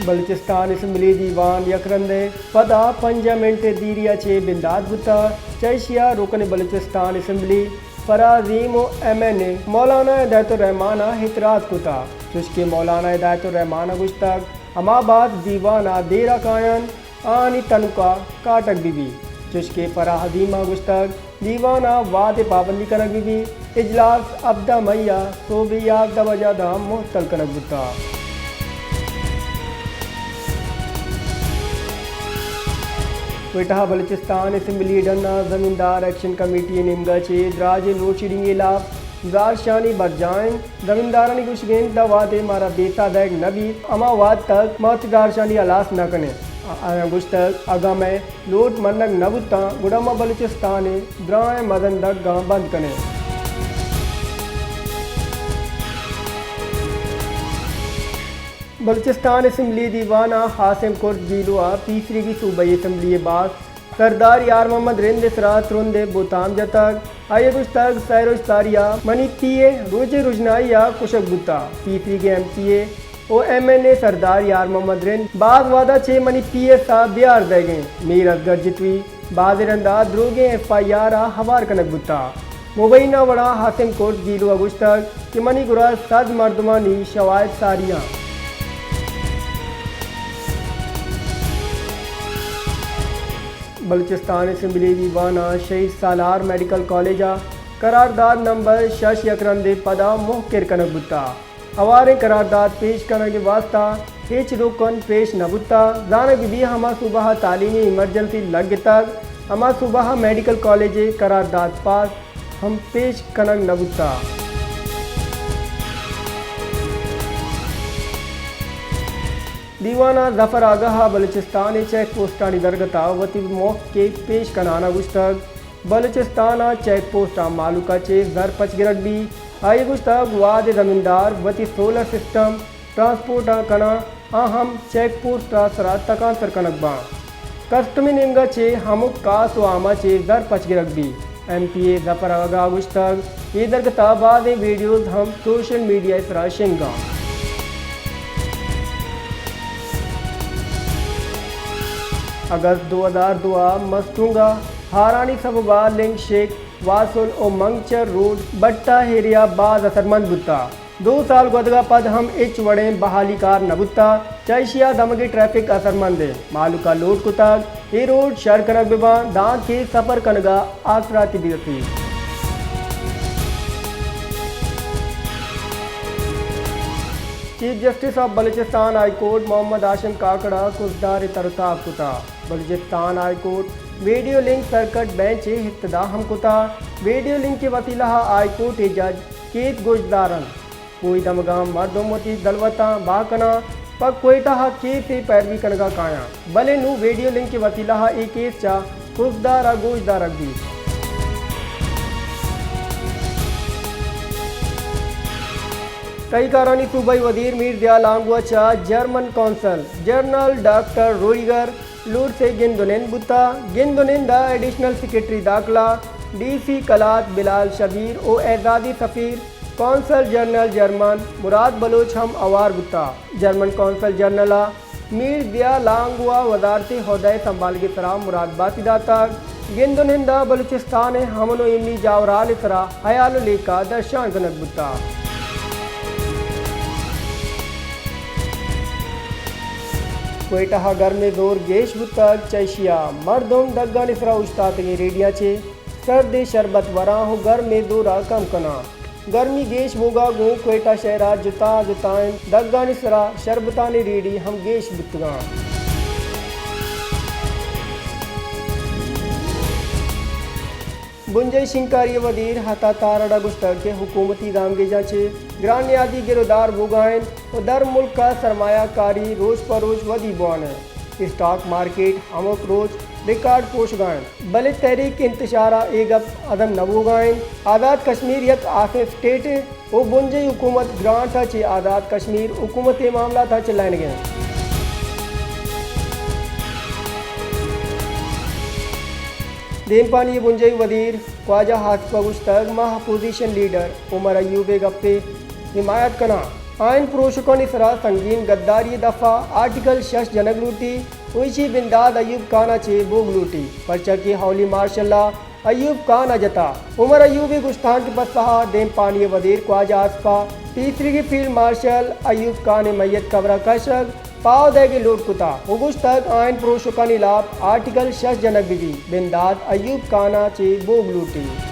بلوچستان اسمبلی دیوان یک رندے پدا پنجاہ منٹ دیری ءَ چہ بندات بوتگ۔ چہ ایشی ءَ رکن بلوچستان اسمبلی فرح عظیم ءُ ایم این اے مولانا ہدایت الرحمان ءَ اعتراض کتگ، چوشکہ مولانا ہدایت الرحمان ءَ گوشتگ، ہما بات دیوان ءَ دیر ءَ کاینت، آہانی تنخواہ کاٹگ بہ بیت، چوشکہ فرح عظیم ءَ گوشتگ، دیوان ءَ وہد ءِ پابندی کنگ بہ بیت۔ اجلاس ہبدہ مئی ءَ سہب ءِ یازدہ بجہ ءَ داں معطل کنگ بوتگ۔ کوئٹہ، بلوچستان اسمبلی ءِ ڈن ءَ زمیندار ایکشن کمیٹی ءِ نیمگ ءَ چہ دراجیں لوڈشیڈنگ ءِ ہلاپ زہرشانی برجاہ انت۔ زمیندارانی گوشگ انت، داں وہدے مارا بیسہ دئیگ نہ بیت، ہما وہد تک ما وتی زہرشانی ہلاس نہ کنیں۔ آ-، آیاں گوشتگ، اگاں مئے لوٹ منگ نہ بوتاں، گڑا ما بلوچستان ءِ درائیں مزن دگاں بند کنیں۔ بلوچستان اسمبلی دیوان ءَ عاصم کرد گیلو ءَ پیسریگی صوبائی اسمبلی ءِ باز سردار یار محمد رند ءِ سرا ترند ءِ بہتام جتگ۔ آئی ءَ گوشتگ، سئے روچ ساری ءَ منی پی اے روچے رژنائی ءَ کشگ بوتگ۔ پیسریگیں ایم پی اے ءُ ایم این اے سردار یار محمد رند باز وہد ءَ چہ منی پی ایس ءَ بیار دئیگ ءَ انت۔ میر اصغر جتوئی بازیں رند ءَ دروگیں ایف آئی آر ءَ ہوار کنگ بوتگ۔ مبینہ وڑ ءَ عاصم کرد گیلو ءَ گوشتگ کہ منی گورا سد مردمانی شواہد ساری انت۔ بلوچستان اسمبلی دیوان ءَ شہید سالار میڈیکل کالج ءِ قرارداد نمبر شش یک رندے پدا مہر کنگ بوتگ۔ ہواریں قرارداد پیش کنگ ءِ واستہ ہچ رکن پیش نہ بوتگ۔ زانگ بہ بیت، ہما صوبہ ءَ تعلیمی ایمرجنسی لگتگ، ہما صوبہ ءَ میڈیکل کالج ءِ قرارداد پاس ہم پیش کنگ نہ بوتگ۔ دیوان ءَ ظفر آگاہ ءَ بلوچستان ءِ چیک پوسٹانی درگت ءَ وتی موقف پیش کنان ءَ گوشتگ، بلوچستان ءِ چیک پوسٹاں مہلوک ءَ چہ زر پچ گرگ بیت۔ آئی ءَ گوشتگ، وہدے زمیندار وتی سولر سسٹم ٹرانسپورٹ ءَ کناں، آ ہم چیک پوسٹ ءِ سرا تکانسر کنگ باں۔ کسٹم ءِ نیمگ ءَ چہ ہمک کاس ءُ آماچ ءَ چہ زر پچ گرگ بیت۔ ایم پی اے ظفر آگاہ ءَ گوشتگ، اے درگت ءَ بازیں ویڈیوز ہم سوشل میڈیا ءِ سرا شنگ انت۔ اگست دو ہزار دو ءَ مستونگ ءَ ہارانی سبب ءَ لنک شیک، واسل ءُ منگچر روڈ بٹا ایریا باز اثرمند بوتگ۔ دو سال گوزگ ءَ پد ہم ہچ وڑیں بحالی کار نہ بوتگ، چہ ایشی ءَ دمگی ٹریفک اثرمند انت۔ مہلوک ءَ لوٹ کتگ اے روڈ شر کنگ بہ باں، دانکہ سفر کنگ ءَ آسراتی بہ رسیت۔ Chief justice of Balochistan high court Muhammad Hashim Kakar ءَ کسدار ءِ تر ءُ تاب کتگ۔ Balochistan high court video link circuit bench ءِ افتتاح ہم کتگ۔ ویڈیو لنک ءِ وسیلہ ءَ ہائی کورٹ ءِ جج کیس گوشدار انت۔ کوئی دمگاں مردم وتی دلوتاں بہا کناں، پہ کوئٹہ ءَ کیس ءِ پیروی کنگ ءَ کایاں، بلے نوں ویڈیو لنک ءِ وسیلہ ءَ اے کیس چہ کسدار ءَ گوشدارگ بیت۔ تہی کارانی صوبائی وزیر میر ضیاء لانگو ءَ چہ جرمن قونصل جنرل ڈاکٹر روڈیگر لورس ءَ گند ءُ نند بوتگ۔ گند ءُ نند ءَ ایڈیشنل سیکرٹری داخلہ، ڈی سی قلات بلال شبیر ءُ اعزازی سفیر قونصل جنرل جرمن مراد بلوچ ہم ہوار بوتگ۔ جرمن قونصل جنرل ءَ میر ضیاء لانگو ءَ وزارتی عہدہ ءِ سنبھالگ ءِ سرا مراد باتی داتگ۔ گند ءُ نند ءَ بلوچستان ءِ امن ءُ ایمنی جاورھال ءِ سرا ہیال ءُ لیکہ درشان کنگ بوتگ۔ کوئٹہ ءَ گرم ءِ زور گیش بوتگ، چہ ایشی ءَ مردم دگانی سرا اوشتاتگیں ریڑیاں چہ سردیں شربت وراں ءُ گرم ءِ زور ءَ کم کناں۔ گرمی گیش بوگ ءَ گوں کوئٹہ شہر ءَ جتا جتائیں دگانی سرا شربتانی ریڑی ہم گیش بوتگاں۔ بنجاہی شنگکاری ءِ وزیر عطا تارڑ ءَ گوشتگ کہ حکومتی گامگیجاں چہ گران نیادی گر ءُ دار بوگ ءَ انت ءُ در ملک ءَ سرمایہ کاری روچ پہ روچ ودی بوان انت۔ اسٹاک مارکیٹ ہمک روچ ریکارڈ پروشگ ءَ انت، بلے تحریک انتشار ءَ اے گپ ہزم نہ بوگ ءَ انت۔ آزاد کشمیر یک ہاسیں اسٹیٹ انت ءُ بنجاہی حکومت گرانٹ ءَ چہ آزاد کشمیر حکومت ءِ معاملات ءَ چلائینگ ءَ انت۔ دیمپانی بنجاہی وزیر خواجہ آصف ءَ گوشتگ، ما اپوزیشن لیڈر عمر ایوب ءِ گپ ءِ حمایت کناں۔ آئین پروشکانی سرا سنگین گداری دفعہ آرٹیکل شش جنگ لوٹی و ایشی بندات ایوب خان ء چے بوگ لوٹی، پرچا کہ ہولی مارشل ء ایوب خان ء جتا۔ عمر ایوب ء گشتانک ء پسہ ء دیم پانی ء وزیر خواجہ آصف ء پیسریگیں فیلڈ مارشل ایوب خان ء میت قبر ء کشگ پاو دئیگ ء لوٹ کتا و گوشتگ آئین پروشکانی لاپ آرٹیکل شش جنگ بہ بیت، بندات ایوب خان ء چے بوگ لوٹیت۔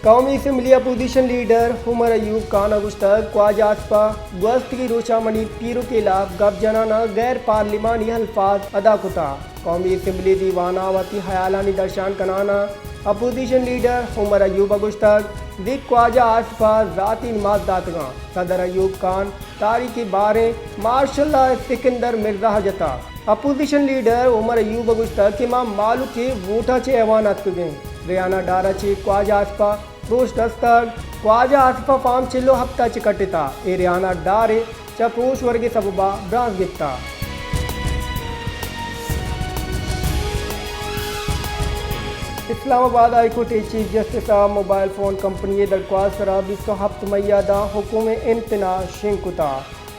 قومی اسمبلی اپوزیشن لیڈر عمر ایوب خان ء گوشتگ، خواجہ آصف ء گوستگیں روچاں منی پیرک ء ہلاپ گپ جنان ء غیر پارلیمانی الفاظ ادا کتگ۔ قومی اسمبلی دیوان ء وتی ہیالانی درشان کنان ء اپوزیشن لیڈر عمر ایوب ء گوشتگ، زیک خواجہ آصف ء ذاتی نماز داتگاں، صدر ایوب خان تاریخ ء باریں مارشل ء سکندر مرزا ء جتا۔ اپوزیشن لیڈر عمر ایوب ء گوشتگ کہ ما مالوک ء ووٹاں چہ ایوان اتکگیں، ریانہ ڈار ء چہ خواجہ آصف ء پروش رستگ۔ خواجہ آصف ء فارم چل و ہپت ء چہ کٹتا، اے ریانہ ڈار ء چہ پروش ورگ ء سبب ء برانز گپتا۔ اسلام آباد ہائی کورٹ ء چیف جسٹس ء موبائل فون کمپنی ء درخواست ء سرا بیست و ہپت مئی ء داں حکم ء امتناع شنگ کتا۔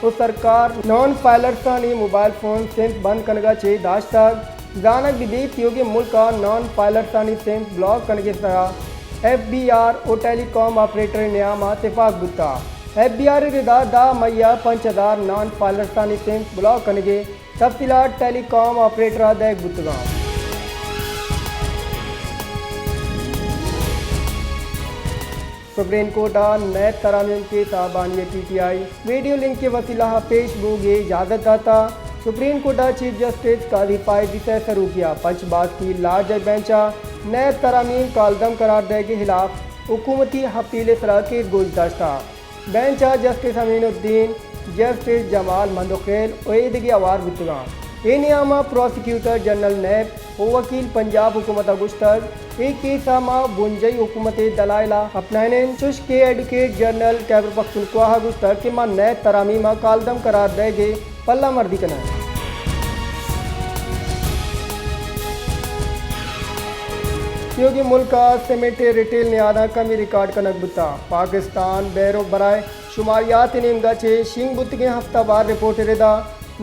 و سرکار نان فائلرزانی موبائل فون سمز بند کنگا چے داشتگ۔ زانگ بہ بیت تیوگیں ملکا نان فائلرزانی سمز بلاک کنگے سرا ایف بی آر و ٹیلی کام آپریٹر نیاما تفاق بوتا۔ ایف بی آر ردا دہ مئی ء پنچ ہزار نان فائلرزانی سمز بلاک کنگے تفصیلات ٹیلی کام آپریٹرا دئیگ بوتگاں۔ سپریم کورٹ ء نیب ترامیم کیس ء بانی ء P T I video link ء وسیلہ ء پیش بوگ ء اجازت داتا۔ سپریم کورٹ ء چیف جسٹس قاضی فائز ء سروکی ء پنچ باسکی لارجر بینچ ء نیب ترامیم کالعدم قرار دئیگ ء ہلاپ حکومتی اپیل ء سرا کیس گوش داشتا۔ بینچ ء جسٹس امین الدین، جسٹس جمال مندوخیل و ایدگہ ہوار بوتگاں۔ اے نیام ء پراسیکیوٹر جنرل نیب و وکیل پنجاب حکومت ء گوشتگ، اے کیس ء ما بنجاہی حکومت ء دلائل ء اپنائینیں، چوش کہ ایڈوکیٹ جنرل خیبر پختونخوا ء گوشتگ کہ ما نیب ترامیم ء کالعدم قرار دئیگ ء پلہ مردی کناں۔ تیوگیں ملک ء سیمنٹ ء ریٹیل نیاداں کمی ریکارڈ کنگ بوتگ۔ پاکستان بیورو برائے شماریات ء نیمگا چہ شنگ بوتگیں ہفتہ وار رپورٹ ء ردا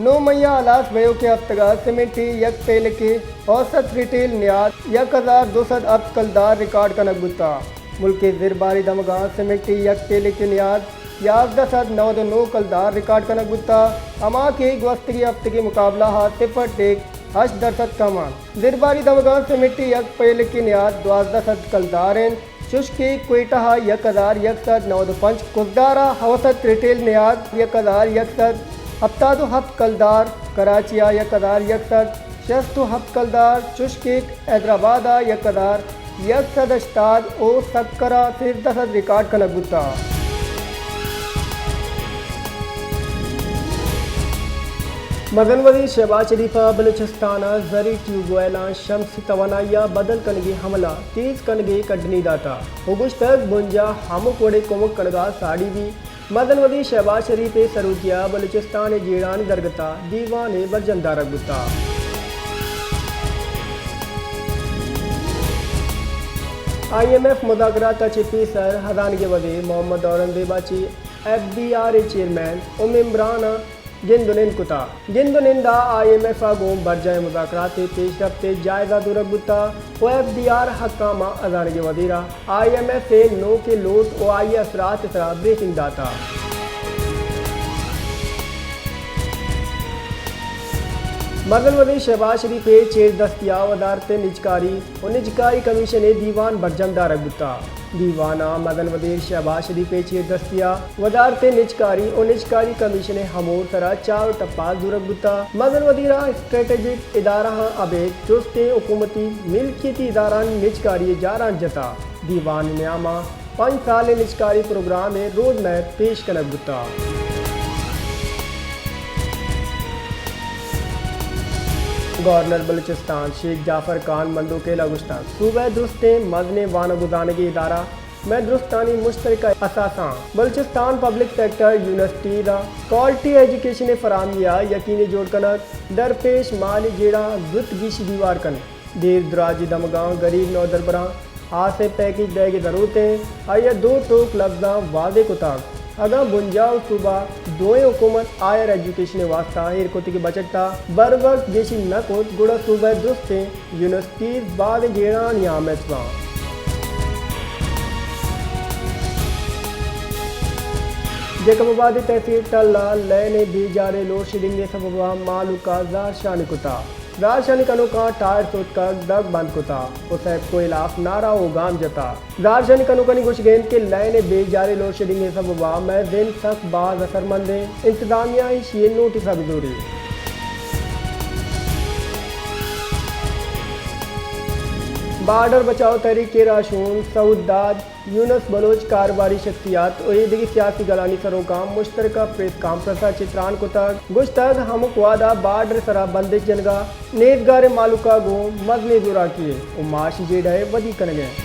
نو مئی ء ہلاس بئیوکیں ہفتگ ء سیمنٹ ء یک پیلک ء اوسط ریٹیل نیاد یک ہزار دو سد ہپت کلدار ریکارڈ کنگ بوتگ۔ ملک ء زرباری دمگاں سیمنٹ ء یک پیلک ء نیاد یازدہ سد نود و نو کلدار ریکارڈ کنگ بوتگ، ہما کہ گوستگیں ہفتگے مقابلہ ء صفر ٹیک ہشت درسد کم انت۔ زرباری دمگاں سیمنٹ ء یک پیلک ء نیاد دوازدہ سد کلدار انت، چوش کہ کوئٹہ ء یک ہزار یک سد نود و پنچ، کزدار ء اوسط ریٹیل نیاد یک ہزار یک سد ہپتاد و ہپت کلدار، کراچی ء یک ہزار یک سد شست و ہپت کلدار، چوش کہ حیدرآباد ء یک ہزار یک سد ہشتاد و سکر ء سیزدہ سد ریکارڈ کنگ بوتگ۔ مزن وزیر شہباز شریف ء بلوچستان ء زرعی ٹیوب ویلاں شمسی توانائی ء بدل کنگی عمل ء تیز کنگی کڈنی داتگ و گوشتگ، بنجاہ ہمک وڑیں کمک کنگ ء ساڑی بیت۔ مزن وزیر شہباز شریف ء سروکی ء بلوچستان ء جیڑھانی درگت ء دیوانے برجم دارگ بوتگ۔ آئی ایم ایف مذاکرات ء چہ پیسر ہزانگ ء وزیر محمد اورنگزیب ء چہ ایف بی آر ء چیئرمین ام عمران ء گند و نند کتگ۔ گند و نند ء آئی ایم ایف ء گوں برجاہیں مذاکرات ء پیشرفت ء جائزہ زورگ بوتگ و ایف بی آر حقاں ماں ہزانگ ء وزیر ء آئی ایم ایف ء نوکیں لوٹ و آئی ء اثرات ء سرا بریفنگ داتگ۔ مزن وزیر شہباز شریف ء چیر دستی ء وزارت نجکاری و نجکاری کمیشن ء دیوان برجم دارگ بوتگ۔ دیوان ء مزن وزیر شہباز شریف ء چیر دستی ء وزارت نجکاری و نجکاری کمیشن ء امور سرا چار و ٹپال زورگ بوتگ۔ مزن وزیر ء اسٹریٹجک ادارہاں ابید درستیں حکومتی ملکیتی ادارہانی نجکاری ء جاران جتگ۔ دیوان ء نیام ء پنچ سال ء نجکاری پروگرام ء روڈ میپ پیش کنگ بوتگ۔ گورنر بلوچستان شیخ جعفر خان مندوخیل ء گوشتگ، صوبہ ء درستیں مزنیں وانگ و زانگی ادارہ مئے درستانی مشترکہ اثاثاں۔ بلوچستان پبلک سیکٹر یونیورسٹیز ء کوالٹی ایجوکیشن ء فراہمی ء یقینی جوڑ کنگ، درپیش مالی جیڑھاں زوت گیشی دیوار کنگ، دیر دراجی دمگاں گریب نودربراں ہاسیں پیکج دئیگ ء ضرورت انت، آئی ء دو ٹوک لبزاں واضح کتگ۔ اگاں بنجاہ ء صوبہ دوئیں حکومت ہائر ایجوکیشن ء واستہ ایر کتگیں بجٹ ء بر وقت گیشی نہ کت، گڑا صوبہ ء درستیں یونیورسٹیز باز جیڑھانی آمیت باں۔ جیکب آباد ء تحصیل ٹل ء لین ء بے جاریں لوڈشیڈنگ ء سبب ء مہلوک ء زہرشانی کتگ۔ زہرشانی کنوکاں ٹائر سوتکگ، دگ بند کتگ و سیپکو ء ہلاپ نعرہ و گام جتگ۔ زہرشانی کنوکانی گوشگ انت کہ لین ء بے جاریں لوڈشیڈنگ ء سبب ء مئے زند سک باز اثرمند انت، انتظامیہ ایشی ء نوٹس ء بزوری۔ بارڈر بچاؤ تحریک ء راہشون سعود داد، یونس بلوچ کاروباری شخصیت و ایدگہ سیاسی گلانی سروکاں مشترکہ پریس کانفرنس ء چہ تران کتگ، گوشتگ ہمک وہد ء بارڈر ء سرا بندش جنگ ء نیزگاریں مہلوک ء گوں مزنیں زوراکی ء و معاشی جیڑہ ء ودی کنگ ء انت۔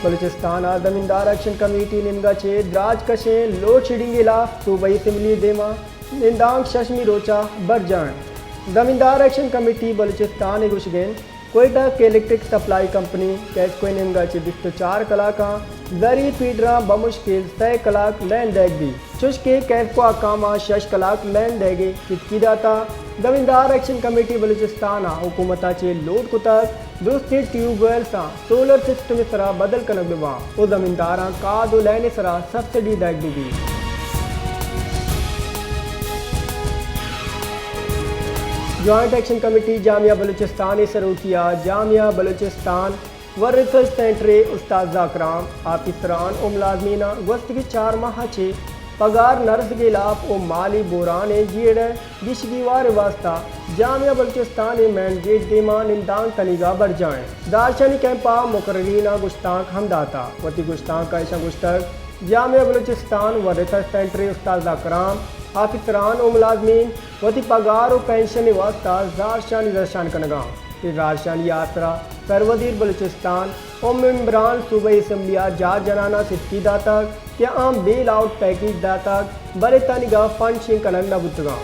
بلوچستان ء زمیندار ایکشن کمیٹی نیمگ ء چہ دراج کشیں لوڈشیڈنگ ء ہلاپ صوبائی اسمبلی ء دیما نندانک ششمی روچ ء برجاہ انت۔ زمیندار ایکشن کمیٹی بلوچستان ء گوشگ انت کوئٹہ کے الیکٹرک سپلائی کمپنی کیسکو ء نیمگ ء چہ بیست ء چار کلاکاں زری فیڈراں بمشکل سئے کلاک لین دئیگ بیت، چوشکہ کیسکو ء حکاماں شش کلاک لین دئیگ ء ستکی داتگ۔ زمیندار ایکشن کمیٹی بلوچستان ء حکومت ء چہ لوٹ کتگ درستیں ٹیوب ویلز ء سولر سسٹم ء سرا بدل کنگ بہ باں و زمینداراں کاد و لین ء سرا سبسڈی دئیگ بہ بیت۔ جوائنٹ ایکشن کمیٹی جامعہ بلوچستان ء سروکی ء جامعہ بلوچستان ورک ریسرچ سینٹر ء استاد ذاکرام، آفیسران و ملازمیناں گوستگیں چار ماہ ء چہ پگار نہ رسگ ء ہلاپ و مالی بحران ء جیڑہ گیشی گیوار ء واستہ جامعہ بلوچستان ء مین گیٹ دیما نندانک کنیگا برجاہ انت۔ زہرشانی کیمپ ء مقرریناں گشتانک ہم داتہ۔ وتی گشتانک ء ایشاں گشتگ، جامعہ بلوچستان ورک ریسرچ سینٹر ء استاد ذاکرام، آفیسران و ملازمین وتی پگار و پنشن ء واستہ زہرشانی درشان کنگا انت۔ اے زہرشانی ء آسرا سروزیر بلوچستان و ممبران صوبائی اسمبلی ء جار جنان ء ستکی داتگ کہ آں بیل آؤٹ پیکج داتگ، بلے تنیگا فنڈ شنگ کنگ نہ بوتگاں۔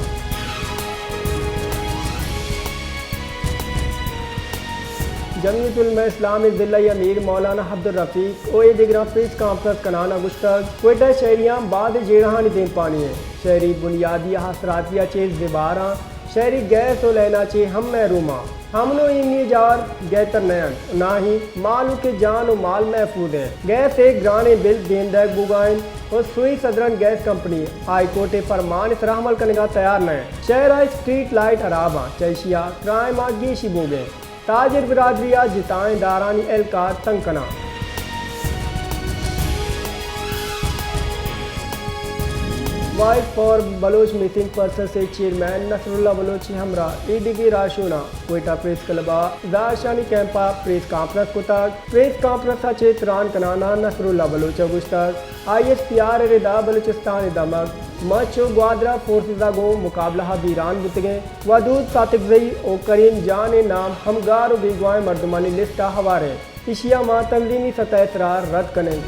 جمعیت علماء اسلام ء ضلعی امیر مولانا عبدالرفیق و اے دگراں پریس کانفرنس کنان ء گوشتگ، کوئٹہ شہریاں باز جیڑہانی دیمپانی انت۔ شہری بنیادی آسراتی ء چہ زباراں شہری گیس و لین ء چہ ہم محروم آں۔ امن و ایمنی جار گہتر نہ انت، نہ ہی مہلوک ء جان و مال محفوظ انت۔ گیس ء گرانیں بل دیمدئیگ بوگا انت و Sui southern gas company high court ء پرمان ء سرا عمل کنگا تیار نہ انت۔ شہر ء اسٹریٹ لائٹ ہراب آں، چہ ایشی ء کرائم ء گیشی بوگ انت۔ تاجر برادری ء جتائیں دارانی اہلکار تنگ کناں۔ Voice for Baloch missing persons ء چیئرمین نصر اللہ بلوچ ء ہمراہ ایدگہ راہشوناں کوئٹہ پریس کلب ء زہرشانی کیمپ ء پریس کانفرنس کتگ۔ پریس کانفرنس ء چہ تران کنان ء نصر اللہ بلوچ ء گوشتگ، آئی ایس پی آر ء ردا بلوچستان ء دمگ مچ و گوادر ء فورسز ء گوں مقابلہ ء بیران بوتگیں۔ ودود ساتکزئی و کریم جان ء نام ہمگار و بیگواہیں مردمانی لسٹ ء ہوار انت۔ ایشی ء ما تنظیمی سطح ء سرا رد کنیں۔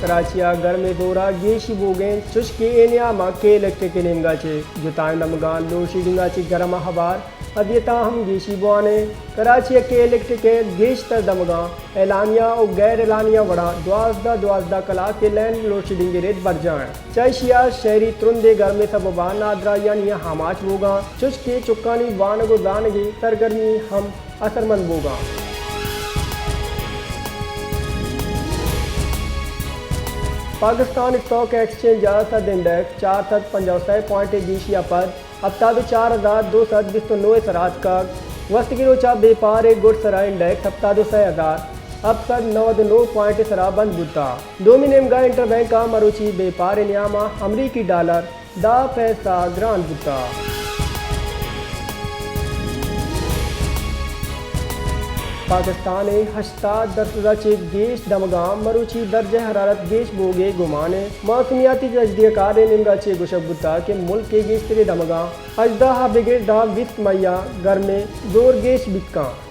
کراچی ء گرم ء زور ء گیشی بوگ ء انت، چوشکہ اے نیام ء کے الیکٹرک ء نیمگ ء چہ جتائیں دمگاں لوڈشیڈنگ ء چہ گرم ء ہوار اذیتاں ہم گیشی بوان انت۔ کراچی ء کے الیکٹرک ء گیشتر دمگاں اعلانیہ و غیر اعلانیہ وڑا دوازدہ دوازدہ کلاک ء لین لوڈشیڈنگ ء رد برجاہ انت۔ چہ ایشی ء شہری ترندیں گرم ء سبب ء نادراہیانی ء آماچ بوگاں، چوشکہ چکانی وانگ و زانگی سرگرمی ہم اثرمند بوگاں۔ پاکستان اسٹاک ایکسچینج ء سدھ انڈیکس چار سد پنجاہ و سئے پوائنٹ ء گیشی ء پد ہپتاد و چار ہزار دو سد بیست و نو ء سرا اتکگ۔ گوستگیں روچ ء بیپار ء گڈ سرا انڈیکس ہپتاد و سئے ہزار ہپت سد نود و نو پوائنٹ ء سرا بند بوتگ۔ دومی نیمگ ء انٹر بینک ء مروچی بیپار ء نیام ء امریکی ڈالر دہ پیسہ گران بوتگ۔ پاکستان ء ہشتاد درسد ء چہ گیش دمگاں مروچی درجہ حرارت گیش بوگ ء گمان ء۔ موسمیاتی تجزیہ کاریں نیمگ ء چہ گوشگ بوتگ کہ ملک ء گیشتریں دمگاں ہژدہ ء بگر داں بیست مئی ء گرمیں زور گیش بیت کنت۔